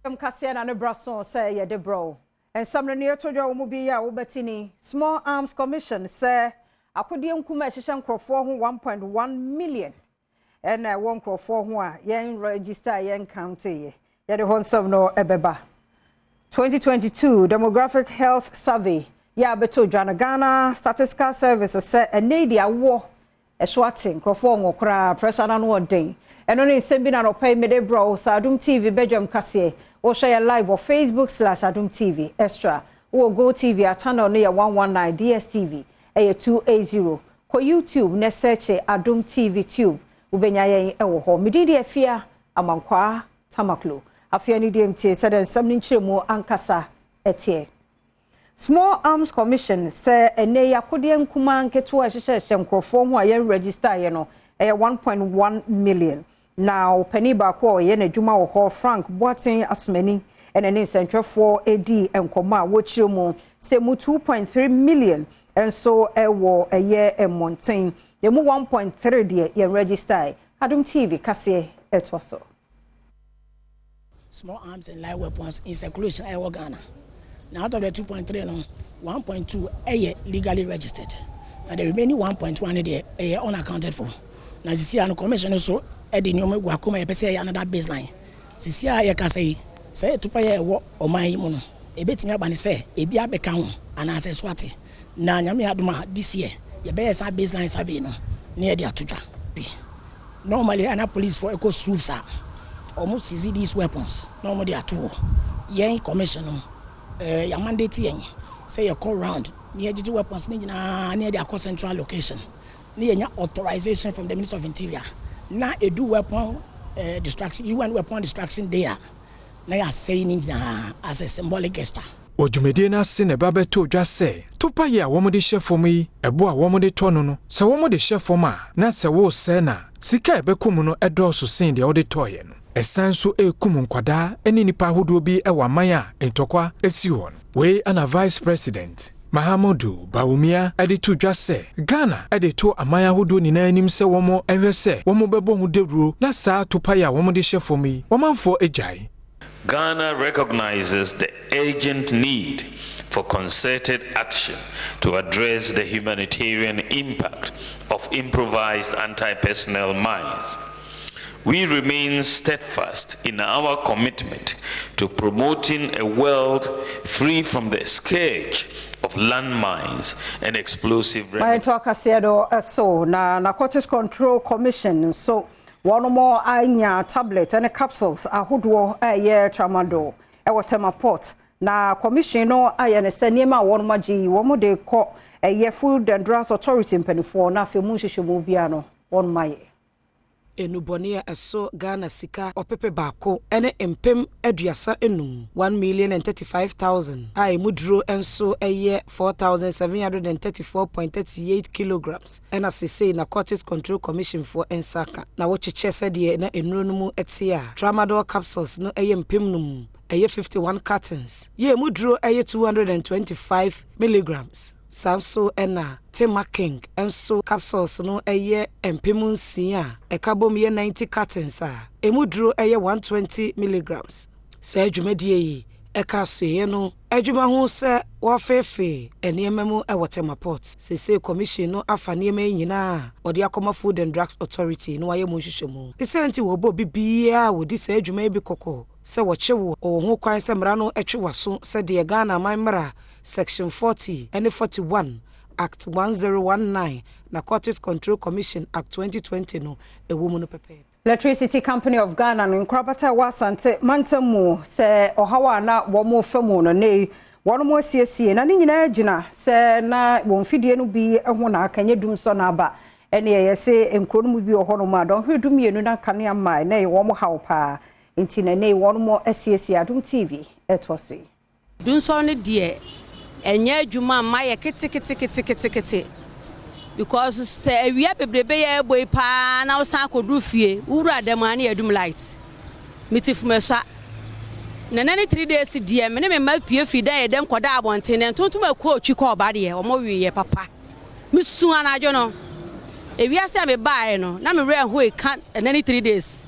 Kaseɛ na ne bra so sɛ yɛde brɛ wo. Nsɛm no ne yɛto dwa wɔ mu bi yɛ a wobɛti ni Small Arms Commission sɛ akodeɛ nkum a ɛhyehyɛ nkurɔfoɔ ho 1.1 million ɛna ɛwɔ nkurɔfoɔ ho a yɛn register a yɛn count yɛ. Yɛde hɔ nsɛm no ɛbɛba. 2022 Demographic Health Survey yɛ abɛtɔ dwa no, Ghana Statistical Service sɛ ɛnɛ yi de awoɔ ɛso ate, nkurɔfoɔ wɔ koraa, pressure no ano ɔden. Ɛno ne nsɛm bi na nɔpɛ yi mede brɛ wo sɛ Adom TV bɛdwam kaseɛ. Wohwɛ yɛ live wɔ Facebook/Adom TV Extra, wowɔ Go TV a, channel no yɛ 119, DSTV ɛyɛ 280. Kɔ YouTube na search Adom TV Tube, wobɛnya yɛn ɛwɔ hɔ. Medin de Afia Amankwaa Tamaklo. Afei no deɛ, mtie sɛdeɛ nsɛm no nkyerɛmu ankasa ɛteɛ. Small Arms Commission sɛ ɛnɛ yi akodeɛ nkumaa nketewa a ɛhyehyɛhyɛ nkurɔfoɔ ho a yɛn register yɛ no ɛyɛ 1.1 million, na ɔpanin baako a ɔyɛ n'adwuma wɔ hɔ, Frank Boateng Asomani, ɛna ne nsɛntwerɛfoɔ edi nkɔmɔ a wɔkyerɛ mu sɛ mu 2.3 million nso ɛwɔ ɛyɛ mmɔnten, emu 1.3 deɛ yɛn register. Adom TV kaseɛ ɛtoa so. Small arms and light weapons in circulation ɛwɔ Ghana na out of the 2.3 no, 1.2 ɛyɛ legally registered, na the remaining 1.1 no deɛ, ɛyɛ unaccounted for. Na sisi a no, commission no so ɛde nneɛma egu akoma, yɛpɛ sɛ ɛyɛ another baseline. Sisi a yɛkasa yi, sɛ yɛ topa yɛ ɛwɔ ɔman yi mu no, ebetumi aba ne sɛ ebi abɛka ho anaasɛ so ate. Na Nyame adom a, this year yɛbɛyɛ saa baseline survey no na yɛde ato dwa. Normally ana police for ɛkɔ swoops a, wɔn seize these weapons na wɔn de ato hɔ. Yɛn commission no, yɛ mandate yɛn sɛ yɛkɔ round na yɛgyegye weapons ne nyinaa na yɛde akɔ central location na yɛnya authorization from the Minister of Interior, na edu weapon destruction, UN Weapon Destruction Day a, na yɛasɛe ne nyinaa as a symbolic gesture. Wɔ dwumadie no ase na ɛba bɛtɔ dwa sɛ topa yi a wɔmde hyɛ fam yi, ɛbo a wɔmde tɔ no, sɛ wɔmde hyɛ fam a, na sɛ woresɛe no a, sika a ɛbɛkɔ mu no ɛdɔɔso sen deɛ wode tɔɔeɛ no. Ɛsan so ɛrekum nkwadaa ne nnipa ahodoɔ bi wɔ aman a ntɔkwa asi hɔ no. Wei ana Vice President Mahamudu Bawumia de to dwa sɛ Ghana de to aman ahodoɔ nyinaa anim sɛ wɔn hwɛ sɛ wɔn bɛbɔ ho dawuro na saa topa yi a wɔde hyɛ fam yi, wɔmanfoɔ agyae. Ghana recognizes the urgent need for concerted action to address the humanitarian impact of improvised anti personnel mines. We remain steadfast in our commitment to promoting a world free from the scourge of landmines and explosive. Mayɛnto akaseɛ no so na Narcotics Control Commission nso, wɔn mo anya tablet ne capsules ahodoɔ a ɛyɛ tramadol ɛwɔ Tema Port, na commission no ayɛ ne sɛ nneɛma a wɔn agye yi, wɔn de kɔ ɛyɛ Food and Drugs Authority mpanimfoɔ, na afei mu nhwehwɛmu biara no wɔn ayɛ. Enubɔne a ɛso Ghana sika 1,135,000, 1,035,000, a emu duro nso ɛyɛ 4,734.38 kilograms, ɛna sesei Narcotics Control Commission foɔ nsa ka. Na wɔkyekyɛ sɛdeɛ na nnuro no mu te a, tramadol capsules no ɛyɛ 5000, ɛyɛ 51 cartons, yɛ emu duro ɛyɛ 225 milligrams. Saa nso ɛna Tema King nso capsules no ɛyɛ 6000 a ɛka bom yɛ 90 cartons a emu duro ɛyɛ 120 milligrams. Saa dwumadie yi ɛka asoeɛ no adwuma ho sɛ wɔfeefee nneɛma mu ɛwɔ Tema Port. Sese commission no afa nneɛma yi nyinaa a wɔde akɔma Food and Drugs Authority na wɔayɛ mu nhwehwɛmu. Ne sɛ nti wɔbɔ bibiara a wɔdi saa adwuma yi bi kɔkɔ sɛ wɔkye wo, ɔwɔ ho kwan sɛ mmara no twe w'aso sɛdeɛ Ghana aman mmara section 40 ne 41, Act 1019, Narcotics Control Commission Act 2020 no ɛwɔ mu no pɛpɛɛpɛ. Electricity Company of Ghana no nkorabata a ɛwɔ Asante mantam mu sɛ ɔhaw a na wɔn fa mu no ne wɔn mo asiesie, na ne nyinaa gyina sɛ na wɔn mfidie no bi ho na aka nyɛ dum sɔ n'aba. Ɛne ɛyɛ sɛ nkuro no mu bi wɔ hɔnom a dɔnhwere 12 na kanea mmaa na ɛyɛ wɔn haw paa, nti na ne wɔn mo asiesie. Adom TV ɛtoa so yi. Dunsɔn no deɛ, ɛnyɛ adwuma mma yɛ keteketeketekete, because sɛ awia bebrebe yɛ ɛbɔ yi paa na wosan akɔduru fie, wowura dɛm a, ne yɛdum light. Mete Fumesua na nane 3 days deɛ, me ne me mma pie firi dan yɛ dɛm kɔda abɔnten na ntontom ɛkɔ otwi kɔ ɔba deɛ, ɔmo wiyɛ papa. Mesu anadwo no. Ewiase a mebaeɛ no na me werɛ ho ka. Ɛnɛ ne 3 days,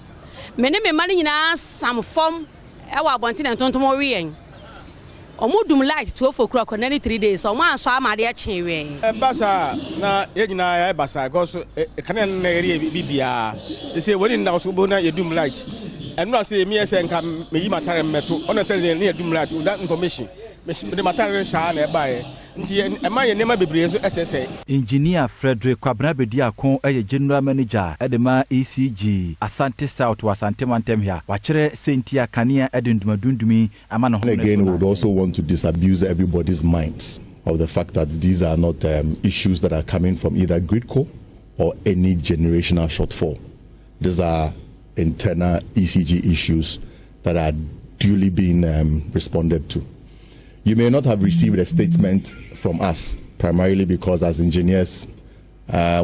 me ne me mma no nyinaa sam fam. wɔ abɔnten na ntontom we yɛn. Ɔmo dum light 12 o'clock na ne 3 days ɔmo ansɔ ama adeɛ kyee wɛɛ. Ɛba saa na yɛn nyinaa yɛayɛ basaa because kanea no na yɛde yɛ biribiara. Sɛ wɔne nna so wobɛhu na yɛdum light. Ɛno a sɛ meyɛ sɛ nka meyi matare mmɛto ɔno sɛ ne yɛdum light without information, mede matare no saa na ɛbaeɛ, nti ɛma yɛ nneɛma bebree nso ɛsɛsɛ. Engineer Frederick Kwabena Bediako yɛ general manager de ma ECG Asante South wɔ Asante mantam ha. Wakyerɛ sɛnti a kanea de ndumadundumi ama ne ho. Again, we would also want to disabuse everybody's minds of the fact that these are not issues that are coming from either Gridco or any generational shortfall. These are internal ECG issues that are duly being responded to. You may not have received a statement from us, primarily because as engineers,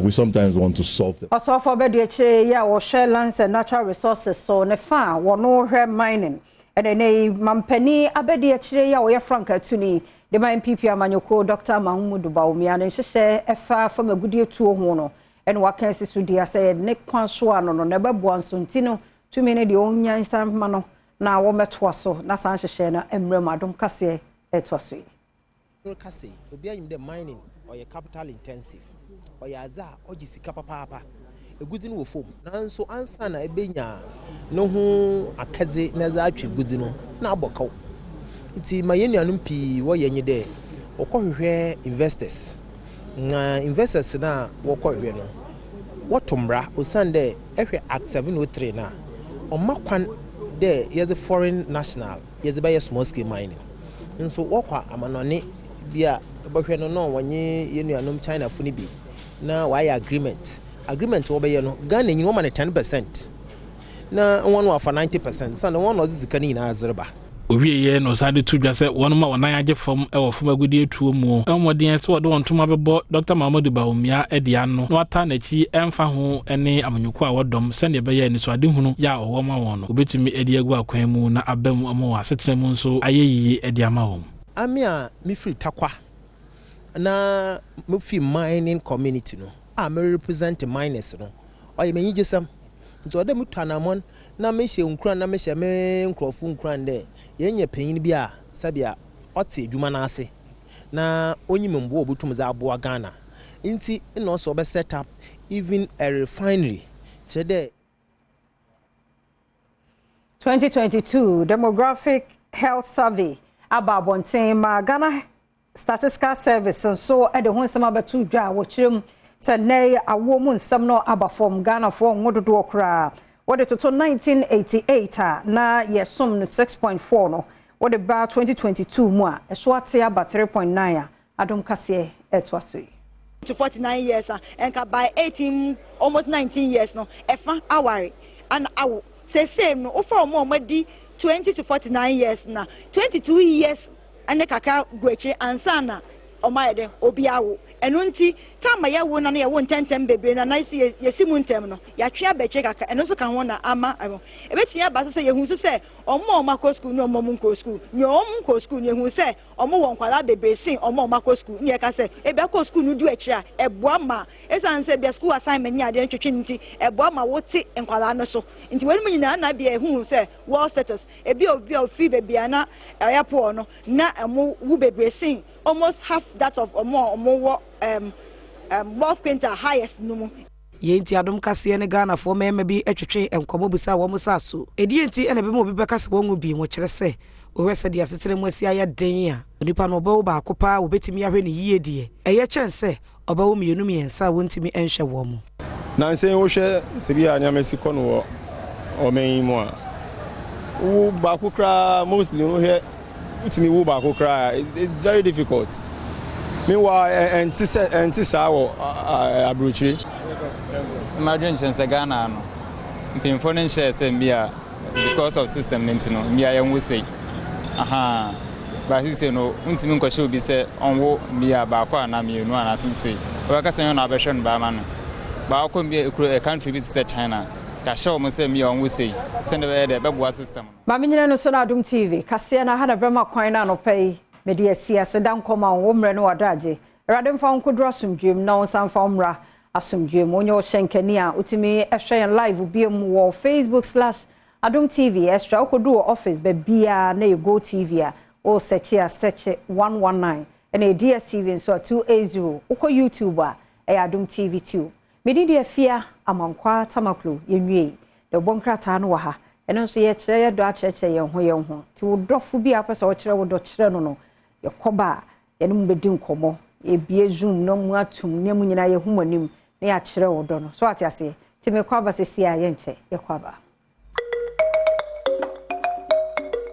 we sometimes want to solve them. Ɔsɔfo bɛdi akyire yi a wɔhwɛ Lands and Natural Resources so ne fa a wɔno hwɛ mining ɛna ne mampanin abɛdi akyire yi a wɔyɛ frankaatuni de ma NPP amanyɔkuo, Dr Mahamudu Bawumia, ne nhyehyɛ ɛfa fam agudie tuo ho no, ɛna waka asi so di asɛ ne kwan so ano no na ɛbɛboa nso. Nti no tumi no deɛ ɔnya nsa no na wɔmɛtoa so na saa nhyehyɛ no mmerɛ mu. Adom kaseɛ ɛtoa so yi. Kase obi anyim dɛ mining ɔyɛ capital intensive, ɔyɛ adze a ɔgye sika papaapa. Egudzi no wɔ fam, nanso ansa na ebenya ne ho akɛdze na ɛdze atwe egudzi no na abɔ kaw. Nti ma yɛn nuanom pii wɔyɛ nye dɛ wɔkɔhwehwɛ investors, na investors na wɔkɔhwehwɛ no wɔto mmara, osiane dɛ ɛhwɛ Act 703 na ɔma kwan dɛ yɛdze foreign national yɛdze bɛyɛ small scale mining. Nso wɔkɔ amanɔne bi a ɛbɛhwɛ no na wɔnye yɛn nuanom Chinafo no bi na wɔayɛ agreement. Agreement wɔbɛyɛ no, Ghana nyini wɔma no 10% na wɔn wafa 90%, sanni wɔn na ɔdze sika no nyinaa dze reba. Owieɛ na ɔsan de to dwa sɛ wɔnom a wɔnan agye fam wɔ fam agudie tuo mu mmɔden sɛ wɔde wɔn ntoma bɛbɔ Dr Mahamudu Bawumia de ano na wata n'akyi, ɛmfa ho ne amanyɔkuo a wɔdɔm, sɛdeɛ ɛbɛyɛ anisoadehunu yɛ a ɔwɔ ma wɔn no wɔbɛtumi de agu akwan mu na aba mu ama wɔn asetena mu nso ayɛ yie de ama wɔn. Ame a mefiri Takwa na mefi mining community no a me represent miners no, ɔyɛ m'anyigyesɛm, nti ɔdɛ metu anammɔn na mehyɛ nkuran na mehyɛ me nkurɔfo nkuran dɛ yɛnyɛ panyin bi a sɛbea ɔte adwuma no ase na onyim mboa a obotum dze aboa Ghana. Nti na ɔsɛ ɔbɛ set up even a refinery, kyerɛ dɛ 2022 Demographic Health Survey aba abɔnten ma Ghana Statistical Service nso de ho nsɛm abɛto dwa a wɔkyerɛ mu sɛ nnɛ awoɔ mu nsɛm no aba fam. Ghanafoɔ ngo dodoɔ koraa wɔde toto 1988 a na yɛsom no 6.4 no, wɔde ba 2022 mu a, ɛso ate aba 3.9 a. Adom kaseɛ ɛtoa so yi. To 49 years a nka by 18, almost 19 years no, ɛfa aware ana awo. Seesei no, wofa wɔn a wɔadi 20 to 49 years na 22 years ɛne kakra gu akyi ansa na wɔn ayɛ dɛ obi awo. Ɛno nti time a yɛwo na no yɛwo ntɛntɛm bebree na nan si yɛsi mu ntɛm no, yɛatwe abɛkyire kakra. Ɛno nso ka ho na ama ɛho ebɛtumi aba so sɛ yɛhu nso sɛ wɔn a wɔn akɔ sukuu ne wɔn a wɔn nkɔ sukuu, nea wɔn nkɔ sukuu no, yɛhu sɛ wɔn wɔ nkwadaa bebree sen wɔn a wɔn akɔ sukuu. Ne yɛka sɛ ebi akɔ sukuu no du akyire a, ɛboa ma esan sɛ bia sukuu assignment ne adeɛ no twetwe no, nti ɛboa ma wote nkwadaa no so. Nti wɔn mu nyinaa na bia ehu sɛ world status ebi obi a ofiri beebi a na ɛyɛ poor no na ɛmo wu bebree sen almost half that of ɔmo a ɔmo wɔ wealth quintile highest no mu. Yɛn nti Adom kaseɛ ne Ghanafoɔ mmarima bi twetwe nkɔmmɔ bisa wɔn sa so ɛdeɛ nti ɛna ɛbɛma obi bɛka sɛ wɔn mu bi wɔkyerɛ sɛ wɔhwɛ sɛdeɛ asetena mu asi ayɛ den a, onipa no ɔbɛwo baako paa wɔbɛtumi ahwɛ ne yie deɛ, ɛyɛ kyɛn sɛ ɔbɛwo mmienu mmiɛnsa a wɔntumi nhwɛ wɔn mu. Nansɛn wohwɛ sɛ bi a nneɛma si kɔ no wɔ ɔman yi mu a, wo baako koraa, mostly wohwɛ wotumi wo baako koraa, it's very difficult. Meanwhile, ɛnte sɛ ɛnte saa wɔ aburokyire. Mmadwe nkyɛn sɛ Ghana no mpanyinfoɔ no nhyɛɛ sɛ mmea because of system no nti no mmea yɛn wo sei aha baasi sei no, ntumi nkɔhyɛ obi sɛ ɔnwo mmea baako anaa mmienu anaa sei, wɔbɛka sɛ ɔno na abɛhwɛ no baama no baako. Mmea ekuro ɛ country bi te sɛ China, yɛahyɛ wɔn sɛ mmea ɔnwo sei sɛdeɛ bɛyɛ dɛ ɛbɛboa system no. Maame nyina no so no, Adom TV kaseɛ no aha na bɛma kwan no. Anɔpa yi mede asi ase da nkɔma wo mmerɛ no wadagye. Awurade mfa wo nkɔduru asomdwem na wo nsa mfa wo mmra asomdwem. Wonyɛ wo hyɛnkani a wotumi hwɛ yɛn live biom wɔ Facebook slash. Adom TV Extra, wokɔdu wɔ office baabiaa na yɛ Go TV a, wo search a, search 119, ɛna yɛ DSTV nso a, 280. Wokɔ YouTube a, ɛyɛ Adom TV 2. Mede deɛ Afia Amankwa Tamaklo. Yɛnwie deɛ ɔbɔ nkrataa no wɔ ha. Ɛno nso yɛkyerɛ yɛdɔ, akyerɛkyerɛ yɛn ho yɛn ho. Nti wo dɔfo bi a wopɛ sɛ wɔkyerɛ wo dɔ kyerɛ no, yɛkɔba a, yɛne mu bɛdi nkɔmmɔ. Yɛbie Zoom na mu atum ne mu nyinaa yɛhu mu anim na yɛakyerɛ wo dɔ no so. Ate aseɛ? Nti mekɔ aba sɛsi a, yɛnkyɛ, yɛkɔ aba.